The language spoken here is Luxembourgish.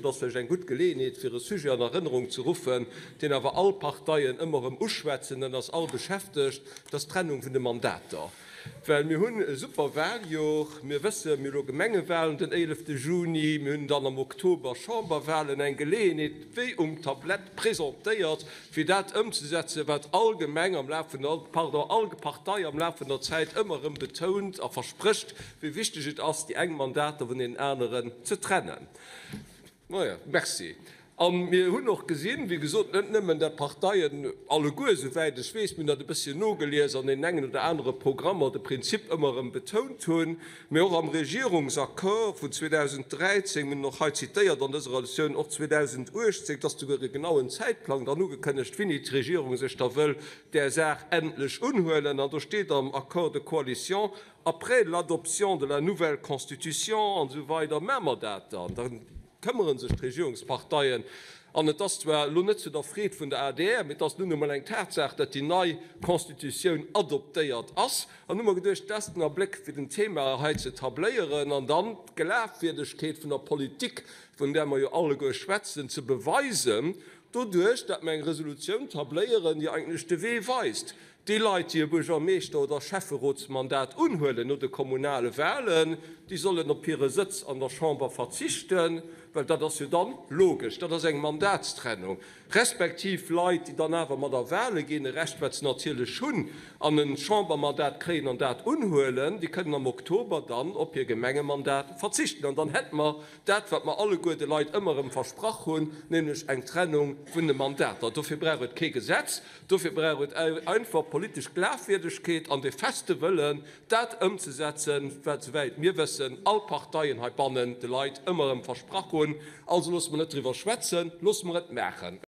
dat ass vläicht eng gutt Geleeënheet, fir e Sujet an Erënnerung ze ruffen, deen awer all Parteien ëmmer erëm uschwätzen, en ass all beschäftegt, dat ass d'Trennung vun de Mandater. Well mir hunn e super Waljor, mir wëssen, mir hu lo Gemengewalen den 11 Juni, mir hunn dann am Oktober Chamberwalen, eng Geleeënheet wéi um Tablett presentéiert, fir dat ëmzesetzen, wat all Gemeng am Laf vun der, pardon, all Partei am Laf vun der Zäit ëmmer erëm betount a versprécht, wéi wichteg et ass, déi eng Mandater vun deenen aneren ze trennen. Maja, merci. A mir hunn och gesinn, wéi gesot, net nëmmen dat d'Parteien alleguer, souwäit ech weess, mir hunn dat e bësschen nogelies, an deenen engen oder anere Programmer de Prinzip ëmmer erëm betount hunn, mee och am Regierungsaccord vun 2013, mir hunn och hei zitéiert an dëser Resolutioun, och 2018, et ass souguer e genauen Zäitplang dann ugekënnegt, wéini d'Regierung sech da wëll där Saach endlech unhuelen. An do steet am Accord de coalition, Après l'adoption de la nouvelle Constitution an esou weider maache mer dat dann. Da këmmere sech d'Regierungsparteien, an et ass zwar elo net zu der Freed vun der adr, mee et ass nun emol eng Tatsaach, datt déi nei Constitutioun adoptéiert ass. An hu mer geduecht, dat ass den Abléck fir den Thema hei ze tabléieren an dann d'Glafwierdegkeet vun der Politik, vun där mer jo alleguer schwätzen, ze beweisen, doduerch datt mer eng Resolutioun tabléieren, déi eigentlech de Wee weist. Déi Leit, déi e Buergermeeschter oder Schäfferotsmandat unhuelen no de kommunale Wahlen, déi sollen op hire Sëtz an der Chamber verzichten, well dat ass jo dann logesch, dat ass eng Mandatstrennung, respektiv Leit, déi dann awer mat a Wahle ginn, e Recht wat se natierlech hunn, an e Chambermandat kréien an dat unhuelen, déi kënnen am Oktober dann op hir Gemengemandat verzichten. An dann hätte mer dat, wat mer alleguer de Leit ëmmer erëm versprach hunn, nämlech eng Trennung vun de Mandater. Dofir brauch et kee Gesetz. Dofir brauch et einfach politesch Glafwierdegkeet an de feste Wëllen, dat ëmzesetzen, wat, souwäit mir wëssen, all Parteien heibannen de Leit ëmmer erëm versprach hunn. Also loosse mer net driwwer schwätzen, loosse mer et maachen!